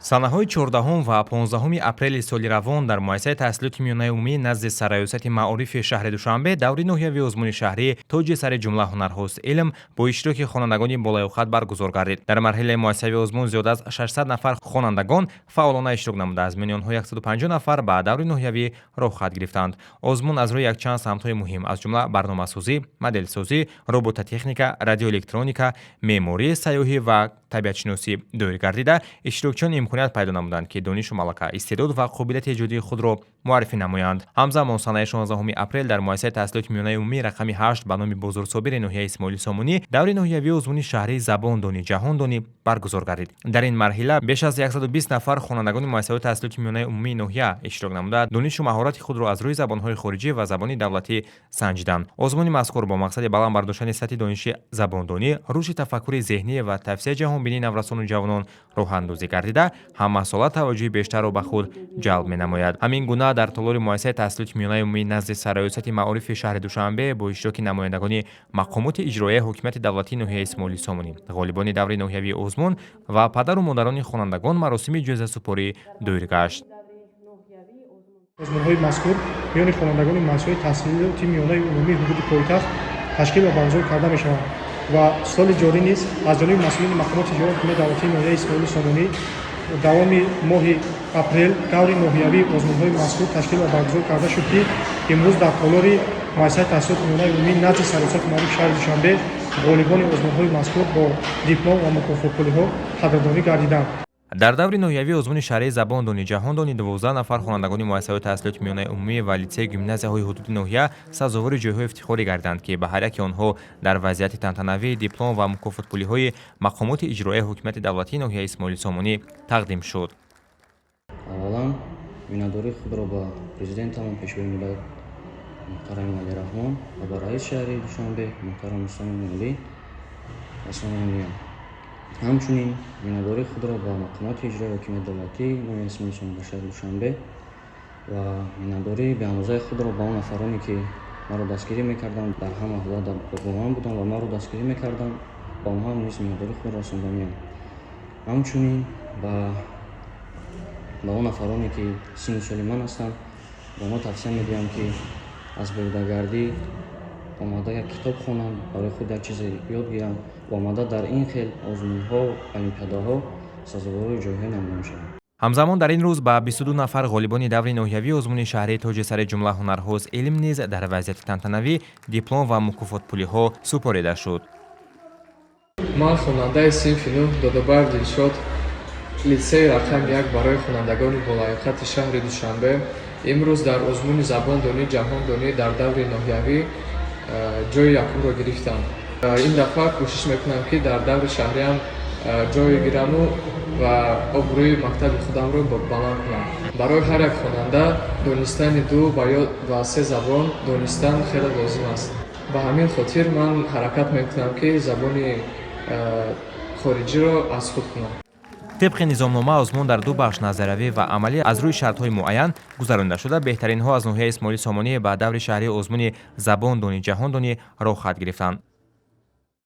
Санаҳои 14 ва 15 апрели соли равон дар муассисаи таҳсилоти миёнаи умумӣ назди Сарраёсати маорифи шаҳри Душанбе даври ноҳиявии озмуни шаҳрӣ «Тоҷи сари ҷумла ҳунарҳост илм» бо иштироки хонандагони болаёқат баргузор гардид. Дар марҳилаи муассисавии озмун зиёда аз 600 нафар хонандагон фаъолона иштирок намуда, аз миёни онҳо 150 нафар ба даври ноҳиявӣ роҳхат гирифтанд. Озмун аз рӯи якчанд самтҳои муҳим, аз ҷумла барномасозӣ, моделсозӣ, робототехника, радиоэлектроника, меъморӣ, сайёҳӣ ва табиатшиносӣ доир гардида, иштирокчиён имконият пайдо намуданд, ки донишу малака, истеъдод ва қобилияти эҷодии худро муаррифӣ намоянд. Ҳамзамон, санаи 16 апрел дар муассисаи таҳсилоти миёнаи умумӣ рақами 8 ба номи Бозорсобири ноҳияи Исмоили Сомонӣ даври ноҳиявии озмуни шаҳрии «Забондонӣ, ҷаҳондонӣ» баргузор гардид. Дар ин марҳила беш аз 120 нафар хонандагони муассисаҳои таҳсилоти миёнаи умумии ноҳия иштирок намуда, донишу маҳорати худро аз рӯи забонҳои хориҷӣ ва забони давлатӣ санҷиданд. Озмуни мазкур бо мақсади баланд бардоштани сатҳи дониши забондонӣ, рушди тафаккури зеҳнӣ ва тавсияи ҷаҳонбинии наврасону ҷавонон роҳандозӣ гардида, ҳамасола таваҷҷӯҳи бештарро ба худ ҷалб менамояд. Ҳамин гуна, дар толори муассисаи таҳсилоти миёнаи умумӣ назди Сарраёсати маорифи шаҳри Душанбе бо иштироки намояндагони мақомоти иҷроияи ҳокимияти давлатии ноҳияи Исмоили Сомонӣ, ғолибони даври ноҳиявии озмун ва падару модарони хонандагон маросими ҷоизасупорӣ доир гашт. Озмунҳои мазкур миёни хонандагони муассисаҳои таҳсилоти миёнаи умумии ҳудуди пойтахт ташкил ва баргузор карда мешаванд ва соли ҷорӣ низ аз ҷониби масъулини мақомоти иҷроияи ҳокимияти давлатии ноҳияи Исмоили Сомонӣ давоми моҳи апрел даври ноҳиявии озмунҳои мазкур ташкил ва баргузор карда шуд, ки имрӯз дар толори муассисаи таҳсилоти миёнаи умумӣ назди Сарраёсати маорифи шаҳри Душанбе ғолибони озмунҳои мазкур бо диплом ва мукофотпулиҳо қадрдонӣ гардиданд. Дар даври ноҳиявии озмуни шаҳрии «Забондонӣ, ҷаҳондонӣ» 12 нафар хонандагони муассисаҳои таҳсилоти миёнаи умумӣ ва литсею гимназияҳои ҳудуди ноҳия сазовори ҷойҳои ифтихорӣ гардиданд, ки ба ҳар яки онҳо дар вазъияти тантанавӣ диплом ва мукофотпулиҳои мақомоти иҷроияи ҳокимияти давлатии ноҳияи Исмоили Сомонӣ тақдим шуд. Аввалан, миннатдории худро ба президентамон, Пешвои миллат муҳтарам Эмомалӣ Раҳмон ва ба раиси шаҳри Душанбе муҳтарам Рустам Эмомалӣ расонаниям. Ҳамчунин миннатдории худро ба мақомоти иҷроияи ҳокимияти давлатии ноҳияи Исмоили Сомонӣ дар шаҳри Душанбе ва миннатдории беандозаи худро ба он нафароне, ки маро дастгирӣ мекарданд, дар ҳама ҳолат бо ман буданд ва маро дастгирӣ мекарданд, ба онҳо ҳам низ миннатдории худро расонданиям. Ҳамчунин ба он нафароне, ки синну соли ман ҳастанд, ба онҳо тавсия медиҳам, ки аз беҳудагардӣ омада як китоб хонанд, барои худ як чизе ёд гиранд ва омада дар ин хел озмунҳо, олимпиадаҳо сазовори ҷойҳои намоён шаванд. Ҳамзамон, дар ин рӯз ба 22 нафар ғолибони даври ноҳиявии озмуни шаҳрии «Тоҷи сари ҷумла ҳунарҳост илм» низ дар вазъияти тантанавӣ диплом ва мукофотпулиҳо супорида шуд. Ман хонандаи синфи нӯҳ Додобаев Дилшод, литсеи рақами 1 барои хонандагони болаёқати шаҳри Душанбе, имрӯз дар озмуни «Забондонӣ, ҷаҳондонӣ» дар даври ноҳиявӣ ҷои якумро гирифтам. Ин дафъа кӯшиш мекунам, ки дар даври шаҳриам ҷой гираму ва обрӯи мактаби худамро баланд кунам. Барои ҳар як хонанда донистани ду ва ё ва се забон донистан хеле лозим аст. Ба ҳамин хотир ман ҳаракат мекунам, ки забони хориҷиро аз худ кунам. Тибқи низомнома, озмун дар ду бахш, назариявӣ ва амалӣ, аз рӯи шартҳои муайян гузаронида шуда, беҳтаринҳо аз ноҳияи Исмоили Сомонӣ ба даври шаҳрии озмуни «Забондонӣ, ҷаҳондонӣ» роҳхат гирифтанд.